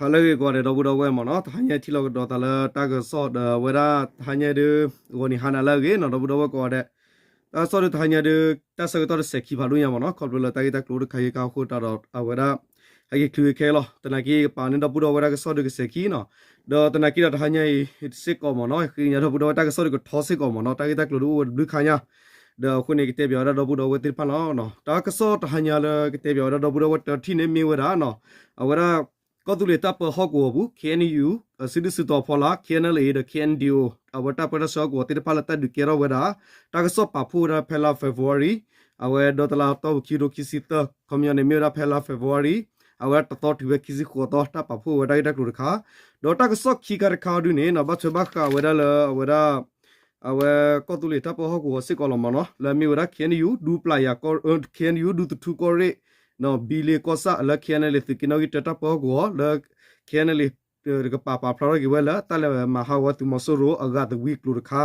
ဟါလၢအဂ့ၤကိးဂၤဒဲး ဒီပုၢ်ဒီဝဲၢ်မ့ၢ်နီၤ, တဟါညါထံၣ်လိာ်ကဒီးသးလၢတၢ်ကစီၣ်ဒီးအဝဲဒၣ်တဟါညါဒုး ဂီၤနံၤဟါနၤလၢအဂ့ၤနီၤ ဒီပုၢ်ဒီဝဲၢ်ကိးဂၤဒဲး, တၢ်ကစီၣ်ဒုးတဟါညါဒုး တၢ်ဆၢကတီၢ်တစဲးခံဖးဒိၣ်ညါမ့ၢ်နီၤ, ခီဖျိလၢတၢ်ဂ့ၢ်တၢ်ကျိၤတခါအံၤကဟီၣ်ခိၣ်တၢ်ဒီးအဝဲဒၣ် ဟဲက့ၤချုးခဲလီၤ, သနာ်က့ကပာ်န့ၢ်ဒီပုၢ်ဒီဝဲၢ်တၢ်ကစီၣ်ဒုးကစဲးခံနီၤ, ဒီးသနာ်က့ဒီးတဟါညါအံၤစ့ၢ်ကီးမ့ၢ်နီၤ, ဃ့ကညးဒီပုၢ်ဒီဝဲၢ်တၢ်ကစီၣ်ဒုးကထီစ့ၢ်ကီးမ့ၢ်နီၤ, တၢ်ဂ့ၢ်တၢ်ကျိၤဒုးအိၣ်ဝဲတဘျုးခါညါ ဒီးအဃိန့ၣ် ကတဲပၠးဝဲဒၣ်ဒီပုၢ်ဒီဝဲၢ်သ့ၣ်တဖၣ်လီၤ. တၢ်ကစီၣ်တဟါညါလၢကတဲပၠးဝဲဒၣ်ဒီပုၢ်ဒီဝဲၢ်တထံၣ်န့ၣ်မ့ၢ်ဝဲဒၣ်နီၤ, အဝဲဒၣ် ကီၢ်သူလ့ၤတၢ်ပၢဟီၣ်ကဝီၤပူၤ K N U စုဒုၣ်စုတီၤအဖီလာ် K N L A ဒီး K N D O အဝဲတၢ်ပၢတၢ်ဆှၢဟီၣ်ကဝီၤသ့ၣ်တဖၣ်လၢတၢ်ဒုးကဲထီၣ်ဝဲဒၣ် တၢ်ကစီၣ်ပာ်ဖှိၣ်ဝဲဒၣ်ဖဲလါ February အဝဲဒီးတလါတီၢ်ပူၤခံကထိခံဆံသၢ ခီပညီန့ၣ်မ့ၢ်ဝဲဒၣ်ဖဲလါ February အဝဲဒၣ်တသီတုၤဖဲခံဆံဃိးသီ တၢ်ပာ်ဖှိၣ်ဝဲတၢ်ဂ့ၢ်တၢ်ကျိၤတခါ, ဒီးတၢ်ကစီၣ်ခံခါတခါအံၤဒုးန့ၣ်နီၤ ဘၣ်ထွဲဘၣ်ဃးဝဲဒၣ်လၢအဝဲဒၣ် အဝဲကီၢ်သူလ့ၤတၢ်ပၢဟီၣ်ကဝီၤစ့ၢ်ကီးလီၤမ့ၢ်နီၤ, လၢအမ့ၢ်ဝဲဒၣ် K N U ဒူပျၢ်ယၤ K N U ဒူသထူကီၢ်ရ့ၣ် ဘံလ့ကီၢ်ဆၣ်လၢ K N L A သုးက့နီၣ်ဂံၢ်တၢတၢ်ပၢဟီၣ်ကဝီၤလၢ K N L A တကပၤပာ်ဖျါထီၣ်က့ၤဝဲလၢတၢ်လဲၤမၤဟးဂီၤသုးမီၤစိရိၤအဂၤသဝံကျိၤတခါ,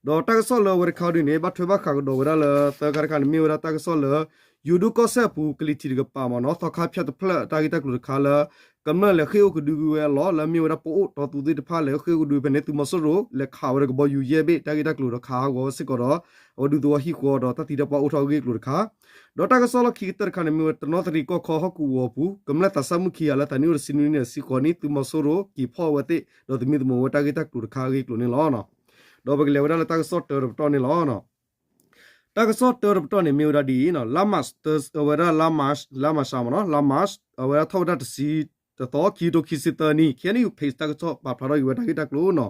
ဒီးတၢ်ကစီၣ်လၢအဝဲတခါအံၤဒုးန့ၣ် ဘၣ်ထွဲဘၣ်ဃးကဒီးဝဲဒၣ်လၢသၢခါတခါန့ၣ် မ့ၢ်ဝဲဒၣ်တၢ်ကစီၣ်လၢ ယိၤဒိၣ်ကီၢ်စဲၣ်အပူၤကလံၤထံးတကပၤမ့ၢ်နီၤ, သီခါဖၠၣ်တဖျၢၣ်တၢ်ဂ့ၢ်တၢ်ကျိၤတခါလၢ ကမျၢၢ်လဲၤဃ့ၢ်အိၣ်ကဒုဝဲအလီၢ် လၢအမ့ၢ်ဝဲဒၣ်ပအိၣ်တီသူသ့ၣ်တဖၣ်လဲၤဃ့ၢ်အိၣ်ကဒုဖဲန့ၣ် သုးမီၤစိရိၤလဲၤခးဝဲဒၣ်ကဘီယူၤယဲၢ်ဘ့ၣ်တၢ်ဂ့ၢ်တၢ်ကျိၤဒီးခးဟးဂီၤစ့ၢ်ကီးဒီး အဝဲဒူသဝီဟံၣ်ဃီဒီးတၢ်သံတၢ်ပှၢ်အိၣ်ထီၣ်အဂ့ၢ်အကျိၤတခါ, ဒီးတၢ်ကစီၣ်လီၢ်ခံကတၢၢ်တခါန့ၣ် မ့ၢ်ဝဲတနီသရံၣ်ကီၢ်ခီဟီၣ်ကဝီၤအပူၤ ကမျၢၢ်သးစၢ်မုၣ်ခံဂၤလၢသးနံၣ်အိၣ်တဆံနွံနံၣ်အဆံဃိးနံၣ် သုးမီၤစိရိၤက့ၤဖီၣ်ဝဲသ့ၣ် ဒီးသမံသမိးဝဲတၢ်ဂ့ၢ်တၢ်ကျိၤတခါအဂ့ၢ်အကျိၤန့ၣ်လီၤ. ဒီးပကလဲၤဝဲဒၣ်လၢတၢ်ကစီၣ်တၢတပတီၢ်န့ၣ်လီၤ. တၢ်ကစီၣ်တၢတပတီၢ်န့ၣ်မ့ၢ်ဝဲဒၣ်ဒ်အံၤ, လါမး အဝဲဒၣ်လါမး လါမးရှးမ့ၢ်နီၤ, လါမး အဝဲဒၣ်ထီၣ်ဝဲဒၣ်တဆံတသီ ခံကထိခံဆံသၢနံၣ် K N U page တၢ်ကစီၣ်ပာ်ဖျါထီၣ်က့ၤဝဲတၢ်ဂ့ၢ်တၢ်ကျိၤနီၤ,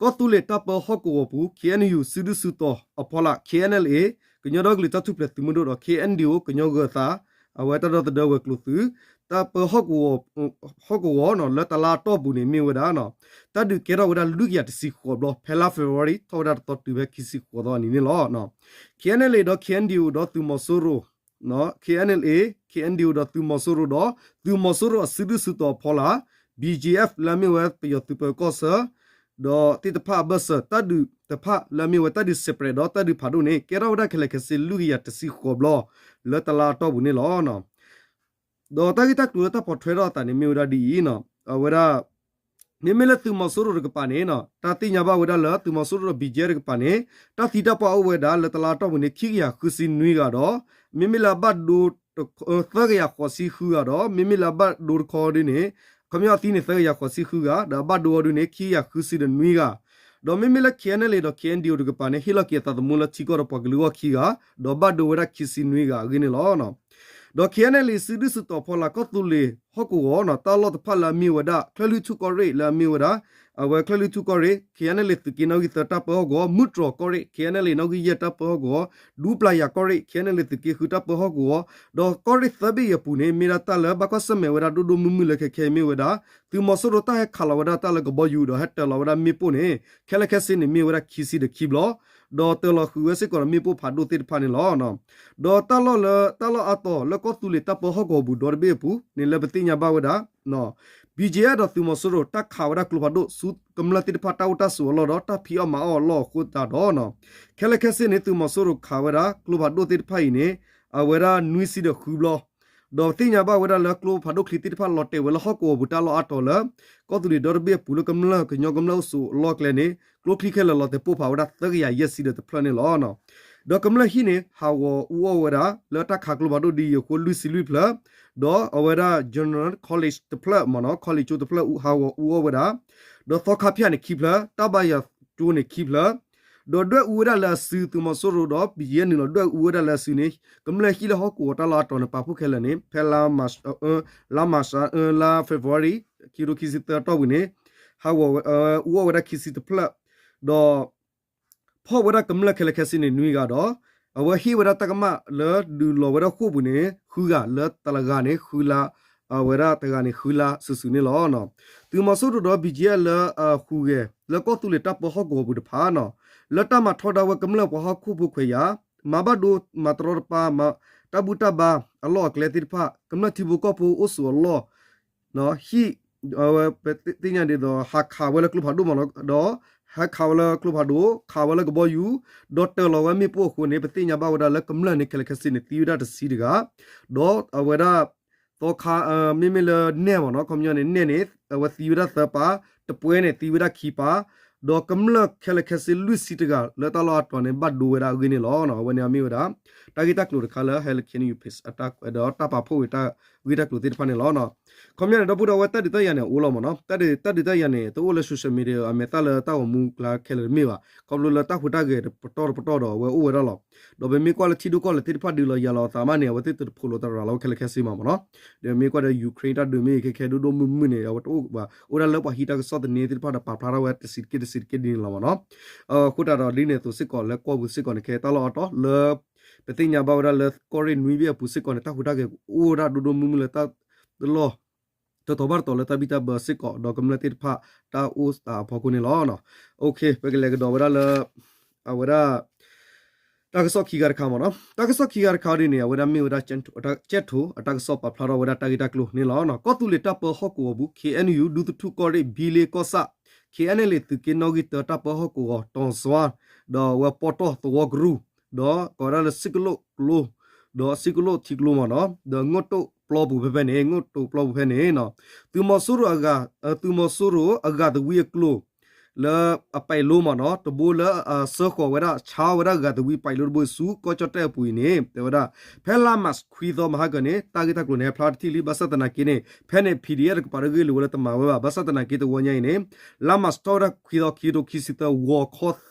ကီၢ်သူလ့ၤတၢ်ပၢဟီၣ်ကဝီၤပူၤ K N U စုဒုၣ်စုတီၤအဖီလာ် K N L A ကညီဒီကလုာ်တၢ်ထူၣ်ဖျဲးသုးမုၢ်ဒိၣ်ဒီး K N D O ကညီဂၢၤသး အဝဲတၢ်ဒီသဒၢဝဲၤကျိၤသုး တၢ်ပၢဟီၣ်ကဝီၤ ဟီၣ်ကဝီၤနီၤ လၢတလါအတီၢ်ပူၤန့ၣ်မ့ၢ်ဝဲဒၣ် တၢ်ဒုးကဲထီၣ်ဝဲဒၣ်လွံၢ်ကယၤတဆံဃိးဘျီ ဖဲလါ February ထီၣ်ဝဲဒၣ်တသီတုၤဖဲခံဆံဃိးသီအနံၤန့ၣ်လီၤ. K N L A ဒီး K N D O ဒီးသုးမီၤစိရိၤ K N L A K N D O ဒီးသုးမီၤစိရိၤဒီး သုးမီၤစိရိၤအစုဒုၣ်စုတီၤအဖီလာ် B G F လၢအမ့ၢ်ဝဲပယီၤသုးပၢၤကီၢ်ဆၢ ဒီးသ့ၣ်တဖၣ်အဘၢၣ်စၢၤ တၢ်ဒုးတဖၣ်လၢအမ့ၢ်ဝဲတၢ်ဒုး separate ဒီးတၢ်ဒုးဖးဒိၣ်န့ၣ် ကဲထီၣ်ဝဲဒၣ်ခဲလၢာ်ခဲဆ့လွံၢ်ကယၤတဆံဃိးဘျီ လၢတလါအတီၢ်ပူၤန့ၣ်လီၤ. ဒီးတၢ်ဂ့ၢ်တၢ်ကျိၤလၢတၢ်ပိာ်ထွဲထီၣ်အသးန့ၣ်မ့ၢ်ဝဲဒၣ်ဒ်အံၤနီၤ, အဝဲဒၣ် မ့မ့ၢ်လၢသုးမီၤစိရိၤတကပၤန့ၣ် တၢ်သ့ၣ်ညါဘၣ်ဝဲဒၣ်လၢသုးမီၤစိရိၤဒီး B G F တကပၤန့ၣ် တၢ်သံတၢ်ပှၢ်အိၣ်ဝဲဒၣ်လၢတလါအတီၢ်ပူၤန့ၣ် ခံကယၤဃုဆံနွံဂၤဒီး မ့မ့ၢ်လၢအဘၣ်ဒိ သၢကယၤဃိးဆံဃုဂၤဒီး မ့မ့ၢ်လၢအဘၣ်ဒိတခီဒုန့ၣ် ခီပညီအသံန့ၣ် သၢကယၤဃိးဆံဃုဂၤ ဒီးအဘၣ်ဒိအီၤဒုန့ၣ် ခံကယၤဃုဆံဒီးနွံဂၤ ဒီးမ့မ့ၢ်လၢ K N L A ဒီး K N D O တကပၤန့ၣ် ဟ့ၣ်လီၤက့ၤအသးသမူလၢထံကီၢ်ဒီးပှၤကလုာ်အဂီၢ်ခံဂၤ ဒီးဘၣ်ဒိဝဲဒၣ်ခံဆံနွံဂၤအဂ့ၢ်န့ၣ်လီၤ. ဒီး K N L A စုဒုၣ်စုတီၤဖီလာ်ကီၢ်သူလ့ၤဟီၣ်ကဝီၤနီၤ တၢ်လီၢ်တဖၣ်လၢအမ့ၢ်ဝဲဒၣ် ချၢၣ်လွံၢ်ထူၣ်ကီၢ်ရ့ၣ်လၢအမ့ၢ်ဝဲဒၣ် အဝဲချၢၣ်လွံၢ်ထူၣ်ကီၢ်ရ့ၣ် K N L A သုးက့နီၣ်ဂံၢ်သၢတၢ်ပၢဟီၣ်ကဝီၤ မုၢ်တြီၤကီၢ်ရ့ၣ် K N L A နီၣ်ဂံၢ်ယဲၢ်တၢ်ပၢဟီၣ်ကဝီၤ ဒူပျၢ်ယၤကီၢ်ရ့ၣ် K N L A သုးက့ဃုတၢ်ပၢဟီၣ်ကဝီၤ ဒီးကီၢ်ရ့ၣ်သၢဘ့ၣ်အံၤအပူၤန့ၣ် မ့ၢ်ဒၣ်တၢ်လၢဘၣ်ကွၢ်ဆၢၣ်မဲာ်ဝဲဒၣ်ဒိၣ်ဒိၣ်မုၢ်မုၢ်လၢခဲခဲအံၤမ့ၢ်ဝဲဒၣ် သုးမီၤစိရိၤတၢ်ဟဲခးလီၤဝဲဒၣ်တၢ်လၢကဘီယူၤဒီးဟဲတၢၤလီၤဝဲဒၣ်မ့ၣ်ပိၢ်န့ၣ် ခဲလၢာ်ခဲဆ့န့ၣ်မ့ၢ်ဝဲဒၣ်ခံဆံဒီးခံဘျီ ဒီးတၢၤလီၤဃုာ်ဝဲစ့ၢ်ကီးဒီးမ့ၣ်ပိၢ်ဖးဒိၣ်သ့ၣ်တဖၣ်န့ၣ်လီၤ. ဒီးတၢ်လီၢ်လၢ တၢ်လီၢ်အါတီၤလၢကီၢ်သူလ့ၤတၢ်ပၢဟီၣ်ကဝီၤပူၤဒီတဘ့ၣ်အပူၤန့ၣ်လၢပသ့ၣ်ညါဘၣ်ဝဲဒၣ် B G F ဒီးသုးမီၤစိရိၤ တၢ်ခးဝဲဒၣ်ကျိဖးဒိၣ်ဆူကမျၢၢ်သ့ၣ်တဖၣ်တၢ်အိၣ်တၢ်ဆိးအလီၢ်ဒီးတၢ်ဖံးအီၣ်မၤအီၣ်အလီၢ်အဃိသတးဒီး ခဲလၢာ်ခဲဆ့န့ၣ် သုးမီၤစိရိၤခးဝဲဒၣ်ကျိဖးဒိၣ်သ့ၣ်တဖၣ်အံၤန့ၣ် အဝဲဒၣ်နွံဆံဒီးဃုဘျီ ဒီးသ့ၣ်ညါဘၣ်ဝဲဒၣ်လၢကျိဖးဒိၣ်ချံသ့ၣ်တဖၣ်လီၤတဲာ်ဝဲလၢဟီၣ်ကဝီၤပူၤတၢ်လီၢ်အါတီၤလၢ ကီၢ်သူလ့ၤဒီတဘ့ၣ်အပူၤလၢကမျၢၢ်ကညီကမျၢၢ်အိၣ်ဆိးအလီၢ်ကျဲန့ၣ် ကျိချံခဲလၢာ်လီၤတဲာ်ပိၢ်ဖးဝဲဒၣ်သၢကယၤယဲၢ်ဆံဒီးတဖျၢၣ်န့ၣ်လီၤ. ဒီးကမျၢၢ်ဟံၣ်န့ၣ် ဟးဂီၤအူအီၣ်ဝဲဒၣ် လၢတၢ်ခးကျိဖးဒိၣ်ဒ်အံၤအဃိလွံၢ်ဆံလွံၢ်ဖျၢၣ် ဒီးအဝဲဒၣ် General College တဖျၢၣ်မ့ၢ်နီၤ college ကၠိတဖျၢၣ်ဟးဂီၤအူအီၣ်ဝဲဒၣ် ဒီးသီခါဖၠၣ်န့ၣ်ခံဖျၢၣ် တၢ်ဘါယွၤကၠိန့ၣ်ခံဖျၢၣ် ဒီးဒွဲၣ်အူဝဲဒၣ်လၢအစု သုးမီၤစိရိၤဒီး ဘံယဲၢ်နုာ်လီၤဒွဲၣ်အူဝဲဒၣ်လၢအစုန့ၣ် ကမျၢၢ်ဟံၣ်လၢဟီၣ်ကဝီၤတၢ်လီၢ်အါတီၤန့ၣ် ပာ်ဖှိၣ်ခဲလၢာ်န့ၣ် ဖဲလါမၤရှး လါ February ခံကထိခံဆံသၢအတီၢ်ပူၤန့ၣ် ဟးဂီၤအူအီၣ်ဝဲဒၣ်ခံဆံတဖျၢၣ် ဒီး ဖီၣ်ဝဲဒၣ်ကမျၢၢ်ခဲလၢာ်ခဲဆ့န့ၣ်နွံဂၤဒီး အဝဲဟ့ၣ်ဝဲဒၣ်တၢ်ကမၣ်လၢဒုးလီၤဝဲဒၣ်ဃိာ်ပူၤန့ၣ် ဃုဂၤ လၢတဂၤန့ၣ်ဃုလါ အဝဲဒၣ်တဂၤန့ၣ်ဃုလါစုာ်စုာ်န့ၣ်လီၤ. သုးမီၤစိရိၤဒီး ဘံယဲၢ်လၢအဟူးဂဲၤ လၢကီၢ်သူလ့ၤတၢ်ပၢဟီၣ်ကဝီၤပူၤတဖၣ်နီၤ လၢတၢ်မၤထီဒါဝဲကမျၢၢ်ပှၤဟီၣ်ခိၣ်ဖိခွဲးယာ် မၤဘၣ်ဒိမၤတရီတပါ တၢ်ဘူၣ်တၢ်ဘါအလီၢ်အကျဲသ့ၣ်တဖၣ် ကမျၢၢ်ထံဖိကီၢ်ဖိအိၣ်ဆိးအလီၢ် ဟံၣ် အဝဲပသ့ၣ်ညါဒ်သိး ဟးခးဝဲလၢကျိဖးဒိၣ်မ့ၢ်နီၤ ဒီး ဟဲခးဝဲလၢကျိဖးဒိၣ် ခးဝဲလၢကဘီယူၤ ဒီးတၢၤလီၤဝဲမ့ၣ်ပိၢ်အဃိန့ၣ် ပသ့ၣ်ညါဘၣ်ဝဲဒၣ်လၢကမျၢၢ်န့ၣ် ခဲလၢာ်ခဲဆ့န့ၣ် သံဝဲဒၣ်တဆံတဂၤ ဒီးအဝဲဒၣ် ဒီးခါ မ့မ့ၢ်လၢနဲၣ်မ့ၢ်နီၤ ခီပညီန့ၣ် နဲၣ်န့ၣ် အဝဲသံဝဲဒၣ်သၢပၢ, တပွဲန့ၣ် သံဝဲဒၣ်ခံပၢ, ဒီးကမျၢၢ်ခဲလၢာ်ခဲဆ့လွံၢ်ဆံတဂၤ လၢတၢ်လီၢ်အါတီၤန့ၣ် ဘၣ်ဒိဝဲဒၣ်အဂ့ၢ်န့ၣ်လီၤ. အဝဲန့ၣ်အမ့ၢ်ဝဲဒၣ် တၢ်ဂ့ၢ်တၢ်ကျိၤတခါလၢ Hello K N U Page အတၢ်ကွဲးဒီးတၢ်ပာ်ဖှိၣ်ဝဲတၢ်ဂ့ၢ်တၢ်ကျိၤသ့ၣ်တဖၣ်န့ၣ်လီၤ. ခီပညီန့ၣ် ဒီပုၢ်ဒီဝဲၢ် တၢ်ဒုးတၢ်ယၤန့ၣ် အိၣ်လီၤမ့ၢ်နီၤ, တၢ်ဒုးတၢ်ယၤန့ၣ် တအိၣ်လၢ social media အမဲာ်သၣ်လၢတၢ်ဂီၤမူကျါခဲလၢာ်တမ့ၢ်ဘၣ်. ခီဖျိလၢတၢ်ဟူးတၢ်ဂဲၤတပတီၢ်တပတီၢ်ဒီးအဝဲအိၣ်ဝဲဒၣ်လီၤ. ဒီးပမ့ၢ်ကွၢ်လၢထံဒိၣ်ကီၢ်လဲၢ်သ့ၣ်တဖၣ်ဒုးလီၤယၤလီၤအသးမးန့ၣ် အဝဲသ့ၣ်တတဖိးလိာ်သရၣ်လီၤဝဲခဲလၢာ်ခဲဆ့မးမ့ၢ်နီၤ. ဒီးမ့ၢ်ကွၢ်ဒီး Ukraine တၢ်ဒုးမ့ၢ်ခဲခဲဒိၣ်ဒိၣ်မုၢ်မုၢ်န့ၣ် အဝဲတအိၣ်ဘၣ်, အိၣ်ဒၣ်လၢပှၤဟံးတၢ်ကစီၣ်သန့သ့ၣ်တဖၣ်ဒီးပာ်ဖျါထီၣ်ဝဲတဆံးတက့ၢ်တဆံးတက့ၢ်ဒ်န့ၣ်လီၤမ့ၢ်နီၤ. အဃိသတးဒီးဒ်န့ၣ်အသိးစ့ၢ်ကီး လၢကီၢ်ပူၤစ့ၢ်ကီးန့ၣ် ခဲတၢ်လီၢ်အါတီၤလၢ ပသ့ၣ်ညါဘၣ်ဝဲဒၣ်လၢကီၢ်ရ့ၣ်နွံဘ့ၣ်အပူၤစ့ၢ်ကီးန့ၣ် တၢ်ဟူးတၢ်ဂဲၤအိၣ်ဝဲဒၣ်ဒိၣ်ဒိၣ်မုၢ်မုၢ်လၢတၢ်လီၢ် တတီၤဘၣ်တတီၤလၢတၢ်ဘံၣ်တၢ်ဘၢစ့ၢ်ကီး ဒီးကမျၢၢ်သ့ၣ်တဖၣ်တၢ်အိၣ်သးအဖီခိၣ်န့ၣ်လီၤ. ပကလဲၤကဒီးဝဲဒၣ်လၢ အဝဲဒၣ် တၢ်ကစီၣ်ခံဂၤတခါမ့ၢ်နီၤ. တၢ်ကစီၣ်ခံဂၤတခါဒ်န့ၣ် အဝဲဒၣ်မ့ၢ်ဝဲဒၣ် ကၠဲၣ်ထိၣ်အတၢ်ကစီၣ်ပာ်ဖျါထီၣ်ဝဲဒၣ်တၢ်ဂ့ၢ်တၢ်ကျိၤန့ၣ်လီၤ. ကီၢ်သူလ့ၤတၢ်ပၢဟီၣ်ကဝီၤပူၤ K N U ဒူသထူၣ်ကီၢ်ရ့ၣ် ဘံလ့ကီၢ်ဆၣ် K N L A သုးက့နီၣ်ဂံၢ်တၢတၢ်ပၢဟီၣ်ကဝီၤ တီၤစွါ ဒီးအဝဲပီၣ်တီၢ်သဝီကရူၢ် ဒီးကိးဝဲဒၣ်လၢစံကလိၣ်ကျိ ဒီးစံကလိၣ်ထံကျိမ့ၢ်နီၤ, ဒီးငိၣ်တိၣ်ပျီပူၤဖဲဖဲန့ၣ်, ငိၣ်တိၣ်ပျီပူၤဖဲန့ၣ် သုးမီၤစိရိၤအဂၤ, သုးမီၤစိရိၤအဂၤသဝံအကျိၤ လၢအပဲာ်လိမ့ၢ်နီၤ, တဘိလၢအစၢဃီၤဝဲဒၣ် ဆါဝဲဒၣ်ဂၤသဝံပဲာ်လိတဘိဆူကီၢ်ကၠီၣ်တဲၣ်အပူၤအံၤန့ၣ် တဲဝဲဒၣ် ဖဲလါမးခွံသီမဟါကၢန့ၣ် တၢ်ဂ့ၢ်တၢ်ကျိၤန့ၣ် ဟဲဖျါတထံၣ်လံ, ဘၣ်ဆၣ်သနာ်က့န့ၣ် ဖဲန့ၣ် P D F တကပၤဒီးဂ့ၢ်လိာ်ဝဲလၢတမၤဝဲဘၣ်. ဘၣ်ဆၣ်သနာ်က့တဝီညါအံၤန့ၣ် လါမးထီၣ်ဝဲဒၣ်ခွံသီ ခံကထိခံဆံသၢ ဂီၤခီသ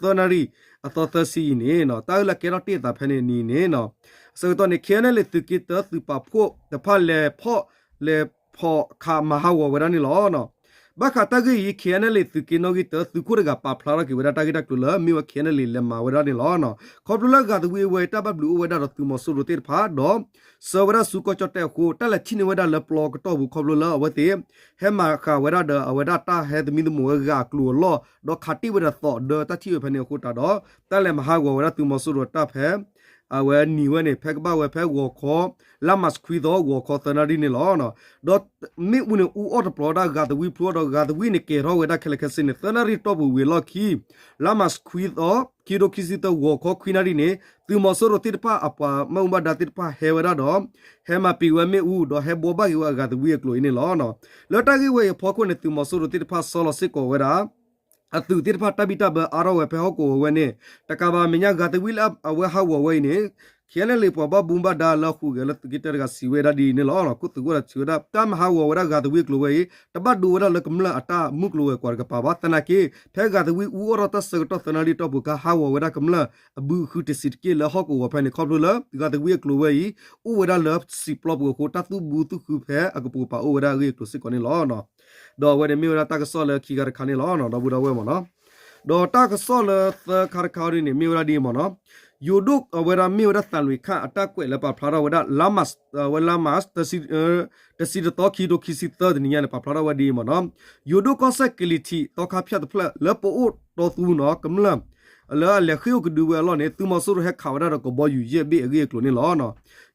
ၢနၣ်ရံၣ် အသီသၢဆံအံၤန့ၣ် တၢ်အၢၣ်လီၤကဲထီၣ်တ့ၢ်အသးဖဲန့ၣ်အနံၤန့ၣ် အဆၢကတီၢ်န့ၣ် K N L A သုးက့တၢ သုးပာ်ဖှိၣ်တဖၣ်လဲၤဖီၣ်လဲၤဖီၣ်ခးမၤဟးဂီၤဝဲဒၣ်န့ၣ်လီၤ. ဘၣ်ဃးတၢ်ဂ့ၢ်အံၤ K N L A သုးက့နီၣ်ဂံၢ်တၢ သုးခိၣ်တဂၤပာ်ဖျါထီၣ်က့ၤဝဲဒၣ်တၢ်ဂ့ၢ်တၢ်ကျိၤလၢ မ့ၢ်ဝဲ K N L A လဲၤမၤဝဲဒၣ်န့ၣ်လီၤ. ခီဖျိလၢဂၤသဝံအဝဲအံၤ တၢ်ဘၣ်ဘျုးအိၣ်ဝဲဒၣ်ဒီးသုးမီၤစိရိၤသ့ၣ်တဖၣ် ဒီး ဆှၢဝဲဒၣ်ဆူကီၢ်ကၠီၣ်တဲၣ်အဃိ တၢ်လဲၤထံၣ်န့ၢ်ဝဲဒၣ်လၢပျီကတီၢ်ပူၤ ခီဖျိလၢအဝဲသ့ၣ် ဟဲမၤဃာ်ဝဲဒၣ်ဒီးအဝဲဒၣ်တၢ်ဟဲသမံသမိးဝဲဂၤအကျိၤအလီၢ် ဒီးခးတ့ၢ်ဝဲဒၣ်သီးဒီးတၢ်ထံၣ်ဝဲဖဲန့ၣ်အဃိသတးဒီး တၢ်လဲၤမၤဟးဂီၤဝဲဒၣ်သုးမီၤစိရိၤတၢ်ဖဲ အဝဲနံၤဝဲန့ၣ် ဖဲကဘၣ်ဝဲဖဲဂီၤခီ လါမးခွံသီ ဂီၤခီသၢနၣ်ရံၣ်န့ၣ်လီၤ. ဒီးမ့ၣ်အူန့ၣ် အူအီၣ်တပျီဒၣ်ဂၤသဝံဖျိဒီး ဂၤသဝံန့ၣ် ကဲၤထီၣ်ဝဲဒၣ်ခဲလၢာ်ခဲဆ့န့ၣ် သၢနၣ်ရံၣ်တီၢ်ပူၤဝံၤအလီၢ်ခံ လါမးခွံသီ ခံကထိခံဆံသၢ ဂီၤခီခွံနၣ်ရံၣ်န့ၣ် သုးမီၤစိရိၤသ့ၣ်တဖၣ်အပှၤမၢ်အူဘၣ်ဒါသ့ၣ်တဖၣ်ဟဲဝဲဒၣ်ဒီး ဟဲမၤပံာ်ဝဲမ့ၣ်အူ ဒီးဟဲဘှီဘၣ်က့ၤဝဲအဂၤသဝံအကျိၤအံၤန့ၣ်လီၤ. လၢတၢ်ဂ့ၢ်ဝဲအံၤအဖီခိၣ်န့ၣ် သုးမီၤစိရိၤသ့ၣ်တဖၣ်ဆီလီၤစ့ၢ်ကီးဝဲဒၣ် အသုးသ့ၣ်တဖၣ်တၢ်ဘံၣ်တၢ်ဘၢအါထီၣ်ဝဲဖဲဟီၣ်ကဝီၤဝဲန့ၣ် တကးဘၣ်အမဲာ်ညါဂၤသဝံလၢအဝဲဟးဂီၤဝဲအံၤန့ၣ် K N L A ပှၤဘၣ်မူဘၣ်ဒါလၢအဟူးဂဲၤလၢသုးက့တၢတဂၤစံးဝဲဒၣ်ဒ်အံၤန့ၣ်လီၤ. ခိၣ်သုးကအိၣ်ဒီးစံးဝဲဒၣ် တၢ်မၤဟးဂီၤဝဲဒၣ်ဂၤသဝံအကျိၤဝဲအံၤ တဘၣ်ဒိဝဲဒၣ်လၢကမျၢၢ်အတၢ်မုၢ်ကျိၤဝဲၤကွာ်တကပၤဘၣ်. သနာ်က့ ဖဲဂၤသဝံအူအီၣ်ထီၣ်တၢ်ဆၢကတီၢ်သၢနၣ်ရံၣ်တီၢ်ပူၤအခါ ဟးဂီၤဝဲဒၣ်ကမျၢၢ်အဘုဟုတဆံးတက့ၢ်လၢဟီၣ်ကဝီၤဖဲန့ၣ် ခီဖျိလၢ ဂၤသဝံအကျိၤဝဲအံၤ အိၣ်ဝဲဒၣ်လၢစံာ်ပျီပူၤအဃိ တၢ်သူၣ်ဘူသူၣ်ခုဖဲအကပိာ်ကပၤအိၣ်ဝဲဒၣ်အဂ့ၢ်အကျိၤစ့ၢ်ကီးန့ၣ်လီၤ. ဒီးအဝဲန့ၣ်မ့ၢ်ဝဲဒၣ်တၢ်ကစီၣ်လၢခံခါတခါန့ၣ်လီၤ ဒီပုၢ်ဒီဝဲၢ်မ့ၢ်နီၤ. ဒီးတၢ်ကစီၣ်လၢသၢခါတခါဒ်န့ၣ် မ့ၢ်ဝဲဒၣ်ဒ်အံၤမ့ၢ်နီၤ. ယိၤဒိၣ်အဝဲဒၣ်မ့ၢ်ဝဲဒၣ်သးလွံၢ်ခၣ်အတၢ်ကွဲးလၢပာ်ဖျါထီၣ်ဝဲဒၣ် လါမး အဝဲလါမး တဆံတသီ ခံကထိခံဆံသၢတနံၤညါန့ၣ် ပာ်ဖျါထီၣ်ဝဲဒ်အံၤမ့ၢ်နီၤ. ယိၤဒိၣ်ကီၢ်စဲၣ်ကလံၤထံး သီခါဖၠၣ်တဖျၢၣ်လၢပအိၣ်တီသူနီၤ ကမျၢၢ် လၢအလဲၤဃ့ၢ်အိၣ်ကဒုဝဲအလီၢ်န့ၣ် သုးမီၤစိရိၤဟဲခးဝဲဒၣ်ဒီးကဘီယူၤယဲၢ်ဘ့ၣ်အဂ့ၢ်အကျိၤန့ၣ်လီၤ.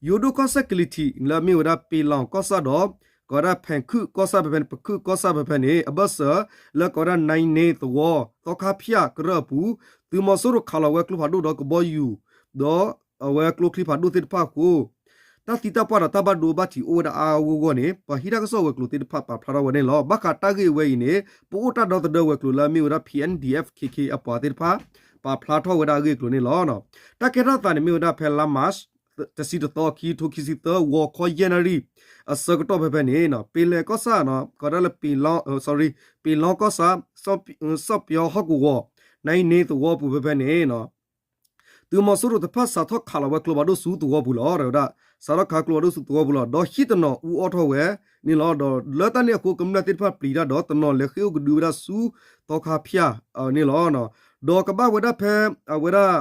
ယိၤဒိၣ်ကီၢ်စဲၣ်ကလံၤထံး လၢအမ့ၢ်ဝဲဒၣ်ပ့ၤလီၤကီၢ်ဆၣ်ဒီး ကိးဝဲဒၣ်ဖဲးခုၣ်ကီၢ်ဆၣ်ဖဲဖဲန့ၣ် ပခုၣ်ကီၢ်ဆၣ်ဖဲဖဲန့ၣ် အဘၢၣ်စၢၤ လၢကိးဝဲဒၣ်နံန့သဝီ သီခါဖၠၣ်ကရၢၢ်အပူၤ သုးမီၤစိရိၤခးလီၤဝဲကျိဖးဒိၣ်ဒီးကဘီယူၤ ဒီးအဝဲကျိချံဖးဒိၣ်သ့ၣ်တဖၣ်အဃိ တၢ်သံတၢ်ပှၢ်ဒီးတၢ်ဘၣ်ဒိဘၣ်ထံးအိၣ်ဝဲဒၣ်အါအါဂီၢ်ဂီၢ်န့ၣ် ပှၤဟံးတၢ်ကစီၣ်ဝဲၤကျိၤသ့ၣ်တဖၣ်ပာ်ဖျါထီၣ်ဝဲန့ၣ်လီၤ. ဘၣ်ဃးတၢ်ဂ့ၢ်ဝဲအံၤန့ၣ် ပအိၣ်တၢ်ဒီသဒၢဝဲၤကျိၤလၢအမ့ၢ်ဝဲဒၣ် P N D F K K အပှၤသ့ၣ်တဖၣ် ပာ်ဖျါထီၣ်ဝဲဒၣ်အဂ့ၢ်အကျိၤန့ၣ်လီၤ. တၢ်ကဲထီၣ်သးန့ၣ်မ့ၢ်ဝဲဒၣ်ဖဲလါမး တဆံတသီ ခံကထိခံဆံသၢ ဂီၤခီယဲၢ်နၣ်ရံၣ် အဆၢကတီၢ်ဖဲဖဲန့ၣ် ပ့ၤလဲၤကီၢ်ဆၣ် ကိးဒၣ်လၢ ပ့ၤလီကီၢ်ဆၣ် စီၣ်ပယီၤဟီၣ်ကဝီၤ နံန့သဝီပူၤဖဲဖဲန့ၣ် သုးမီၤစိရိၤတဖၣ်စးထီၣ်ခးလီၤဝဲကျိဖးဒိၣ်ဆူသဝီပူၤလီၤ တဲဝဲဒၣ် စးထီၣ်ခးကျိဖးဒိၣ်ဆူသဝီပူၤလီၤ ဒီးဟံၣ်တနီၤအူအီၣ်ထီၣ်ဝဲန့ၣ်လီၤ. ဒီးလၢတၢ်န့ၣ်အဃိ ကမျၢၢ်သ့ၣ်တဖၣ်ပျံၤတၢ်ဒီးတနီၤလဲၤဃ့ၢ်အိၣ်ကဒုဝဲဒၣ်ဆူသီခါဖၠၣ်န့ၣ်လီၤ. ဒီးကဘၣ်ဝဲဒၣ်ဖဲ အဝဲဒၣ်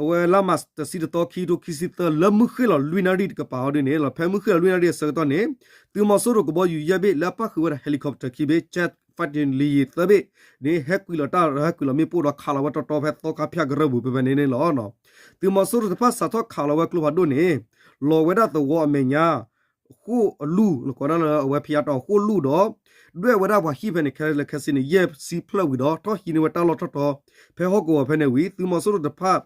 အဝဲလါမးတဆံတသီ ခံကထိခံဆံသၢ လၢမုၢ်ဃ့ၢ်လီၤလွံၢ်နၣ်ရံၣ်တကပၤအီၤဒ်န့ၣ်လီၤ. ဖဲမုၢ်ဃ့ၢ်လီၤလွံၢ်နၣ်ရံၣ်အဆၢကတီၢ်န့ၣ် သုးမီၤစိရိၤကဘီယူၤယဲၢ်ဘ့ၣ် လၢအပၣ်ဃုာ်ဝဲဒၣ် helicopter ခံဘ့ၣ် jet fighter လံယံၤသၢဘ့ၣ်န့ၣ် ဟဲကွံာ်လီၤတၢ် ဟဲကွံာ်လီၤမ့ၣ်ပိၢ်ဒီးခးလီၤဝဲတီတီဖဲသီခါဖၠၣ်ကရၢၢ်ပူၤဖဲဖဲန့ၣ်န့ၣ်လီၤ. သုးမီၤစိရိၤတဖၣ်စးထီၣ်ခးလီၤဝဲကျိဖးဒိၣ်န့ၣ် လီၤဝဲဒၣ်သဝီအမဲာ်ညါ ဃိၣ်အလူၢ် ကိးဒၣ်လၢအဝဲဖယါတီၤဃိၣ်လူၢ်ဒီး ဒွဲၣ်ဝဲဒၣ်ပှၤဟံၣ်ဖဲန့ၣ် ခဲလၢာ်ခဲဆ့န့ၣ် ယဲၢ်ဆံဖျၢၣ်ဝံၤဒီး ထီၣ်ဟံးန့ၢ်ဝဲတၢ်လီၢ်ထီၣ်ထီ ဖဲဟီၣ်ကဝီၤဖဲန့ၣ်ဝံၤ သုးမီၤစိရိၤတဖၣ်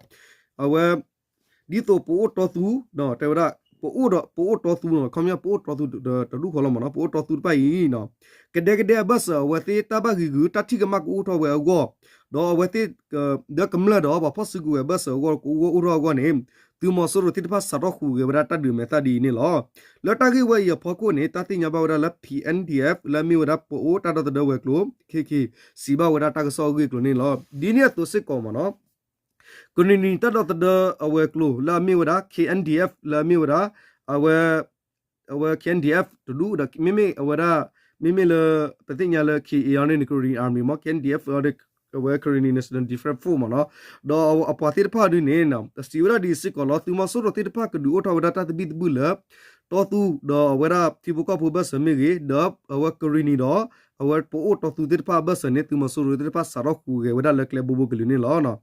အဝဲ ဒ်သိးပအိၣ်တီသူ တဲဝဲဒၣ် ပအိၣ်ဒီး ပအိၣ်တီသူနီၤ, ခီပညီ ပအိၣ်တီသူတဒူၣ်ဃီလီၤမ့ၢ်နီၤ, ပအိၣ်တီသူတဖၣ်အံၤနီၤ, ကဒဲကဒဲအဘၢၣ်စၢၤ အဝဲသ့ၣ်တၢ်ဘၣ်ဂံာ်ဂုာ် တၢ်ထံၣ်ကမၣ်ကအိၣ်ထီၣ်ဝဲအဂီၢ်, ဒီးအဝဲသ့ၣ် ဒီးကမျၢၢ်ဒီးပှၤဖီၣ်စုကဝဲၤအဘၢၣ်စၢၤအဂီၢ် ကအိၣ်ဂီၢ်အိၣ်ထီၣ်အဂီၢ်န့ၣ် သုးမီၤစိရိၤသ့ၣ်တဖၣ်စးထီၣ်ဟူးဂဲၤဝဲဒၣ်တၢ်ဒုးမဲာ်သၣ်ဒ်အံၤန့ၣ်လီၤ. လၢတၢ်ဂ့ၢ်ဝဲအံၤအဖီခိၣ်န့ၣ် တၢ်သ့ၣ်ညါဘၣ်ဝဲဒၣ်လၢ P N D F လၢအမ့ၢ်ဝဲဒၣ်ပအိၣ်တၢ်ဒီသဒၢဝဲၤကျိၤ ခ့ခ့ စံးဘၣ်ဝဲဒၣ်တၢ်ကစီၣ်အဂ့ၢ်အကျိၤန့ၣ်လီၤ. ဒ်န့ၣ်အသိးစ့ၢ်ကီးမ့ၢ်နီၤ ကရံၣ်နံၣ်တၢ်ဒီသဒၢအဝဲၤကျိၤလၢအမ့ၢ်ဝဲဒၣ် K N D F လၢအမ့ၢ်ဝဲဒၣ် အဝဲ အဝဲ K N D F တဒူၣ်ဒီး မ့မ့ၢ်အဝဲဒၣ် မ့မ့ၢ်လၢ ပသ့ၣ်ညါလၢ K A R န့ၣ် Karen Army မ့ၢ် K N D F အဝဲ Karen National Defense Force မ့ၢ်နီၤ, ဒီးအပှၤသ့ၣ်တဖၣ်ဒ်န့ၣ် စံးဝဲဒၣ်ဒ်စ့ၢ်ကီးလီၤ. သုးမီၤစိရိၤသ့ၣ်တဖၣ်ကဒုးအိၣ်ထီၣ်ဝဲဒၣ်တၢ်သဘံၣ်သဘုၣ်လၢ တီသူ ဒီးအဝဲဒၣ်ထံဖိကီၢ်ဖိဘၢၣ်စၢၤမ့ၢ်ဂ့ၤ ဒီးအဝဲကရံၣ်နံၣ်ဒီး အဝဲပအိၣ်တီသူသ့ၣ်တဖၣ်အဘၢၣ်စၢၤန့ၣ် သုးမီၤစိရိၤသ့ၣ်တဖၣ်စးထီၣ်ဟူးဂဲၤဝဲဒၣ်လၢကျဲဘိဘိကလုာ်န့ၣ်လီၤ.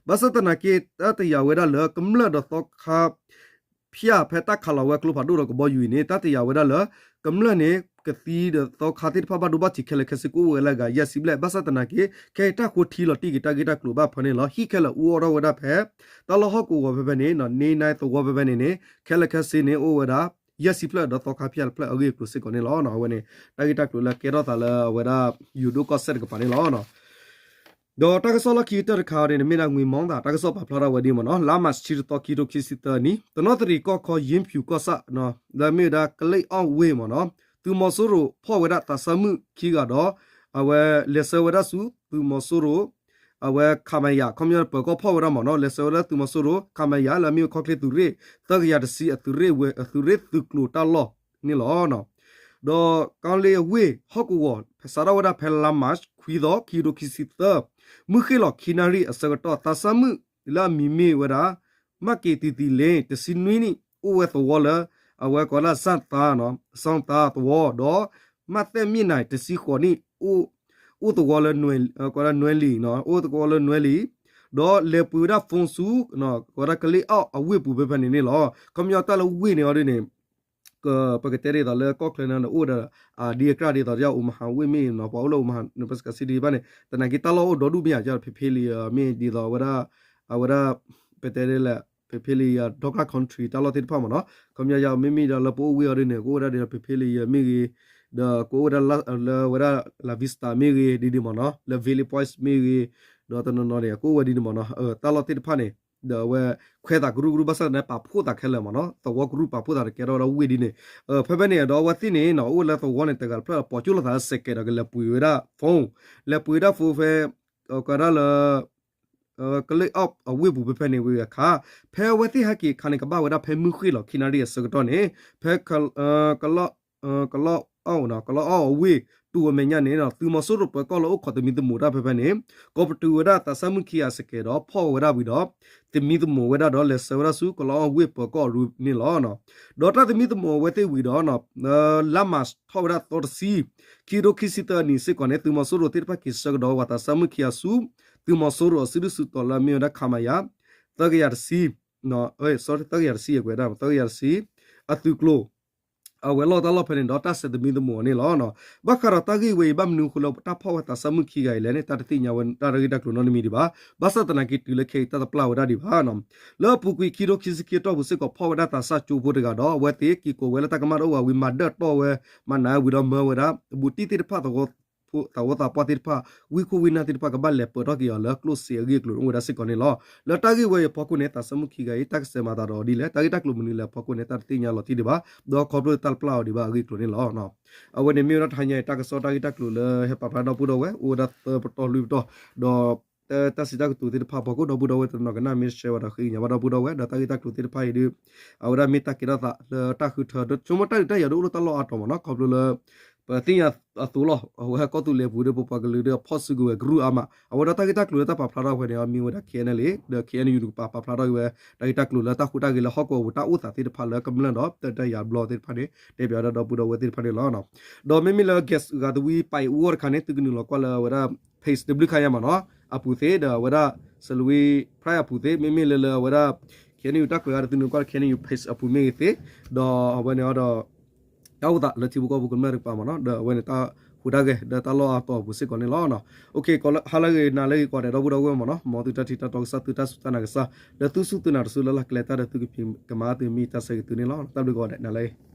ဘၣ်ဆၣ်သနာ်က့ တၢ်တယာ်ဝဲဒၣ်လၢကမျၢၢ်ဒီးသီခါ ဖၠၣ်ဖဲတၢ်ခးလီၤဝဲကျိဖးဒိၣ်ဒီးကဘီယူၤအံၤန့ၣ် တၢ်တယာ်ဝဲဒၣ်လၢ ကမျၢၢ်န့ၣ် ကသံဒီးသီခါသ့ၣ်တဖၣ်ဘၣ်ဒိဘၣ်ထံးခဲလၢာ်ခဲဆ့ကအိၣ်ဝဲလၢအဂၤယဲၢ်ဆံဘျဲၣ်, ဘၣ်ဆၣ်သနာ်က့ ခဲအံၤတၢ်ဃိထံလီၤတံၢ်က့ၤတၢ်ဂ့ၢ်တၢ်ကျိၤဘၣ်ဖဲန့ၣ်လီၤ. ဟံၣ်ခဲလၢာ်အူအီၣ်ထီၣ်ဝဲဒၣ်ဖဲ တၢ်လီၢ်ဟီၣ်ကဝီၤဖဲဖဲန့ၣ် န့ၢ်နၢ်သဝီဖဲဖဲန့ၣ်န့ၣ် ခဲလၢာ်ခဲဆ့န့ၣ် အိၣ်ဝဲဒၣ် ယဲၢ်ဆံဖျၢၣ်ဒီးသီခါဖၠၣ်တဖျၢၣ်အဂ့ၢ်အကျိၤစ့ၢ်ကီးန့ၣ်လီၤ. အဝဲန့ၣ် တၢ်ဂ့ၢ်တၢ်ကျိၤလၢကဲထီၣ်သးလၢအဝဲဒၣ် ယိၤဒိၣ်ကီၢ်စဲၣ်တကပၤန့ၣ်လီၤ. ဒီးတၢ်ကစီၣ်လီၢ်ခံကတၢၢ်တခါအံၤန့ၣ် မ့ၢ်ဒၣ် ငွေမီၢ်သး တၢ်ကစီၣ်ပာ်ဖျါထီၣ်ဝဲဒ်အံၤမ့ၢ်နီၤ, လါမးရှး ခံကထိခံဆံသၢနံၣ် တနီသရံၣ်ကီၢ်ခီ ယ့ဖၠူၣ်ကီၢ်ဆၣ် လၢအမ့ၢ်ဝဲဒၣ်ကလ့ၣ်အီၣ်ဝ့ၢ်မ့ၢ်နီၤ, သုးမီၤစိရိၤဖီၣ်ဝဲဒၣ်သးစၢ်မုၣ်ခံဂၤဒီး အဝဲလဲၤဆှၢဝဲဒၣ်ဆူ သုးမီၤစိရိၤ အဝဲ ခမရ ခီပညီပၢၤကီၢ်ဖီၣ်ဝဲဒၣ်မ့ၢ်နီၤ, လဲၤဆှၢဝဲဒၣ်သုးမီၤစိရိၤ ခမရ လၢအမ့ၢ်ဝဲခီၣ်ချ့သုးရ့ၣ် သၢကယၤတဆံ အသုးရ့ၣ်ဝဲ အသုးရ့ၣ်သုးကျိၤတၢ်လီၢ်န့ၣ်လီၤ. ဒီးကီၢ်လ့ၣ်အဝ့ၢ်ဟီၣ်ကဝီၤ စးထီၣ်ဝဲဒၣ်ဖဲလါမးရှး ခွံသီ ခံကထိခံဆံသၢ မုၢ်ဃ့ၢ်လီၤခံနၣ်ရံၣ်အဆၢကတီၢ် သးစၢ်မုၣ်လၢအမံၤမ့ၢ်ဝဲဒၣ် မၢ်က့ၤတံၤတံၤလ့ တဆံနွံနံၣ် အိၣ်ဝဲသဝီလၢ အဝဲကိးဒၣ် စၣ်သါ စၣ်သါသဝီ ဒီး မၢ်သဲၣ်မ့ၣ်နၤ တဆံဃိးနံၣ် အိၣ်သဝီလၢ ကိးဒၣ်နွဲလံ အိၣ်သဝီလၢနွဲလံ ဒီးလဲၤပှ့ၤဝဲဒၣ် phone ဆူ ကိးဒၣ်ကလ့ၣ်အီၣ်အဝ့ၢ်ပူၤဖဲဖဲန့ၣ်န့ၣ်လီၤ. ခီပညီတၢ်လၢဝ့ၢ်န့ၣ်အီၤဒ်န့ၣ် ပကတဲဒ်သိးလၢကီၢ်ချၢန့ၣ်အိၣ်ဒီး အဒံအကြၢ်ဒ်သိး အိၣ်မဟါဝ့ၢ်မ့ၢ်နီၤ ပှၤအိၣ်လၢအိၣ်မဟါ Nebraska City တဖၣ်န့ၣ် သနာ်က့တၢ်လီၢ်အိၣ်ဒီဒူၣ်မ့ၢ်ဧါ ဖဲဖဲလံ မ့ၢ်ဒ်သိးဝဲဒၣ် အဝဲဒၣ် ပတဲဒ်လဲၣ် ဖဲဖဲလံ Douglas County တၢ်လီၢ်သ့ၣ်တဖၣ်မ့ၢ်နီၤ ခီပညီယၤမ့မ့ၢ်ဒီးလၢပအိၣ်ဝ့ၢ်အီၤဒ်န့ၣ် ကအိၣ်ဝဲဒၣ်ဒ်သိးဖဲဖဲလံမ့ၢ်ဂ့ၤ ဒီးကအိၣ်ဝဲဒၣ်လၢဝဲဒၣ် La Vista မ့ၢ်ဂ့ၤ ဒ်ဒ်မ့ၢ်နီၤ လၢ Valley Point မ့ၢ်ဂ့ၤ ဒီးတနီၤနီၤန့ၣ် ကအိၣ်ဝဲဒ်န့ၣ်မ့ၢ်နီၤ တၢ်လီၢ်သ့ၣ်တဖၣ်န့ၣ် ဒီးအဝဲ ခွဲးသးကရူၢ်ကရူၢ်ဘၣ်ဆၣ်သနာ်က့ပာ်ဖှိၣ်သးခဲလၢာ်မ့ၢ်နီၤ သဝီကရူၢ်ပာ်ဖှိၣ်သးတကဲထီၣ်ဝဲဒၣ်ဝ့ၢ်ဒ်န့ၣ် ဖဲဖဲန့ၣ်ဒီးအဝဲသ့ၣ်န့ၣ်နီၤ အိၣ်ဝဲလၢသဝီန့ၣ် တဂၤတဖျၢၣ်ဒီး ပိာ်ကၠိလိာ်သးလၢစဲးကဲးဒီးကလဲၤပှ့ၤဝဲဒၣ် phone လဲၤပှ့ၤဝဲဒၣ် phone ဖဲ ကဒၣ်လၢ ကလ့ၣ်အီၣ်အဝ့ၢ်ပူၤဖဲဖဲန့ၣ်ဝံၤအခါ ဖဲအဝဲသ့ၣ်ဟဲက့ၤအခါန့ၣ် ကဘၣ်ဝဲဒၣ်ဖဲမုၢ်ဃ့ၢ်လီၤခံနၣ်ရံၣ်အဆၢကတီၢ်န့ၣ် ဖဲ ကလီအီၣ် ကလီအီၣ်အဝ့ၢ်တူၢ်ဝဲမဲာ်ညါန့ၣ် သုးမီၤစိရိၤပၢၤကီၢ်လၢအိၣ်ခိးသမံသမိးတၢ်ဖဲဖဲန့ၣ် ကိးပတုာ်ဝဲဒၣ်သးစၢ်မုၣ်ခံဂၤစဲးကဲးဒီး ဖီၣ်ဝဲဒၣ်ဝံၤဒီး သမံသမိးဝဲဒၣ်ဒီးလဲၤဆှၢဝဲဒၣ်ဆူကလီအီၣ်ဝ့ၢ်ပၢၤကီၢ်အရူန့ၣ်လီၤ. ဒီးတၢ်သမံသမိးအဝဲသ့ၣ်ဝံၤဒီး လါမးရှးထီၣ်ဝဲဒၣ်သီတဆံ ခံကထိခံဆံသၢနံၣ်စ့ၢ်ကီးန့ၣ် သုးမီၤစိရိၤသ့ၣ်တဖၣ်က့ၤဆှၢကဒီးဝဲသးစၢ်မုၣ်ခံဂၤဆူ သုးမီၤစိရိၤအစုဒုၣ်စုတီၤလၢအမ့ၢ်ဝဲဒၣ် ခမရ သၢကယၤတဆံ သၢကယၤတဆံ အကွဲးဒၣ် သၢကယၤတဆံ အသုးကျိၤ အဝဲၤလီၢ်တၢ်လီၢ်ဖဲန့ၣ်ဒီးတၢ်ဆဲးသမံသမိးအီၤန့ၣ်လီၤ. ဘၣ်ဃးဒီးတၢ်ဂ့ၢ်ဝဲအံၤ ဘၣ်မနုၤအဃိလၢတၢ်ဖီၣ်ဝဲသးစၢ်မုၣ်ခံဂၤအံၤလဲၣ်န့ၣ် တၢ်တသ့ၣ်ညါဝဲတၢ်ဂ့ၢ်တၢ်ကျိၤနီတမံၤဒံးဘၣ်. ဘၣ်ဆၣ်သနာ်က့တုၤလၢခဲအံၤတၢ်တပျၢ်ဝဲဒၣ်ဒံးဘၣ်. လၢအပူၤကွံာ်ခံကထိခံဆံခံအတီၢ်ပူၤစ့ၢ်ကီးဖီၣ်ဝဲဒၣ်သးစၢ်ကၠိဖိတဂၤဒီး အဝဲသ့ၣ်က့ၤကိးဝဲလၢတၢ်ကမၣ်တအိၣ်ဘၣ်ဝံၤ မၤဒၢၣ်တီၢ်ဝဲ မၤနးဝံၤဒီးမၢဝဲဒၣ် ဘူးတံၢ်သ့ၣ်တဖၣ် သးဝီသးပှၢ်သ့ၣ်တဖၣ် ဝံခိၣ်ဝံနၢ်သ့ၣ်တဖၣ် ကဘၣ်လဲၤပၢၤထီၣ်က့ၤအီၤလၢကျိၣ်စ့အဂ့ၢ်အကျိၤအိၣ်ဝဲဒၣ်စ့ၢ်ကီးန့ၣ်လီၤ. လၢတၢ်ဂ့ၢ်ဝဲအံၤအဖီခိၣ်န့ၣ် သးစၢ်မုၣ်ခံဂၤအံၤ တၢ်ကစဲးမၤသးဒီးအီၤဒ်လဲၣ် တၢ်ဂ့ၢ်တၢ်ကျိၤမနုၤလဲၣ်အဖီခိၣ်န့ၣ် တၢ်တသ့ၣ်ညါလီၤတံၢ်ဒံးဘၣ် ဒီးခီဖျိလၢတၢ်တပျၢ်အီၤဒံးဘၣ်အဂ့ၢ်အကျိၤန့ၣ်လီၤ. အဝဲန့ၣ်မ့ၢ်ဝဲဒၣ်တဟါညါအံၤ တၢ်ကစီၣ်တၢ်ဂ့ၢ်တၢ်ကျိၤလၢဟဲပာ်ဖျါဒီပုၢ်ဒီဝဲၢ် အိၣ်ဝဲဒၣ်သၢပတီၢ်လွံၢ်ပတီၢ် ဒီး တၢ်စံးတၢ်ကတိၤသ့ၣ်တဖၣ်အဖီခိၣ် ဒီပုၢ်ဒီဝဲၢ်တနီၤကနၣ်မ့ၢ်ရှဲဝဲဒီးဃ့ကညးဘၣ်ဒီပုၢ်ဒီဝဲၢ် ဒီးတၢ်ဂ့ၢ်တၢ်ကျိၤသ့ၣ်တဖၣ်အံၤဒီး အဝဲဒၣ်မ့ၢ်တၢ်ကဲထီၣ်သးလၢတၢ်ဃုထၢ ဒီးဆိကမိၣ်တၢ်ဒုးတၢ်ယၤဒ်အိၣ်လၢတၢ်လီၢ်အါတီၤမ့ၢ်နီၤ ခီဖျိလၢ ပသ့ၣ်ညါအသိးလီၤ အဝဲကီၢ်သူလ့ၤပူၤဒီး ပပှၤကလုာ်ဒီးဖီၣ်စုကဝဲၤကရူၢ်အါမး အဝဲဒီးတၢ်ဂ့ၢ်တၢ်ကျိၤလၢတၢ်ပာ်ဖျါထီၣ်ဝဲန့ၣ် မ့ၢ်ဝဲဒၣ် K N L A ဒီး K N U တကပၤ ပာ်ဖျါထီၣ်က့ၤဝဲ တၢ်ဂ့ၢ်တၢ်ကျိၤလၢတၢ်ဟူးတၢ်ဂဲၤလၢဟီၣ်ကဝီၤပူၤ တၢ်အိၣ်သးသ့ၣ်တဖၣ်လၢကမျၢၢ်ဒီး တၢ်ဒုးတၢ်ယၤဘျီသ့ၣ်တဖၣ်န့ၣ် တဲပၠးဝဲဒၣ်ဒီပုၢ်ဒီဝဲၢ်သ့ၣ်တဖၣ်န့ၣ်လီၤ. ဒီးမ့မ့ၢ်လၢ guest ဂၤသဝံပာ်အူအီၣ်တခါန့ၣ် သုကနုာ်လီၤကွၢ်လၢအဝဲဒၣ် page တဘျုးခါယါမ့ၢ်နီၤ အပူၤသ့ ဒီးအဝဲဒၣ် စလဝံ pride အပူၤသ့ မ့မ့ၢ်လၢလၢအဝဲဒၣ် K N U တၢ်ကွဲးအါဒီးသုနုာ်ကွၢ်လၢ K N U page အပူၤမ့ၢ်ဂ့ၤသ့ ဒီးအဝဲန့ၣ်ဒီး တၢ်အိၣ်သးလၢထံဖိကီၢ်ဖိကမျၢၢ်တကပၤမ့ၢ်နီၤ ဒီးအဝဲန့ၣ်တၢ် ပှဲၤဒၣ်ဂ့ၤ ဒီးတၢ်လီၢ်အတီၢ်အပူၤစ့ၢ်ကီးန့ၣ်လီၤ. ဟါလၢအဂ့ၤ နၤလၢအဂ့ၤ ကိးဂၤဒဲး ဒီပုၢ်ဒီဝဲၢ်မ့ၢ်နီၤ, မ်သုတၢ်ထံၣ်တၢ်တီကစၢ် သုတၢ်စူၢ်တၢ်နာ်ကစၢ် ဒီးသုစူၢ်သုနာ်တစူၢ်လၢ်လၢ် ကလဲၤတၢ်ဒီးသုကဖံးကမၤသုမ့ၢ်တၢ်ဆၢဂ့ၤသုန့ၣ်လီၤ. တၢ်ဘျုးကိးဂၤဒဲး နၤလၢအဂ့ၤ.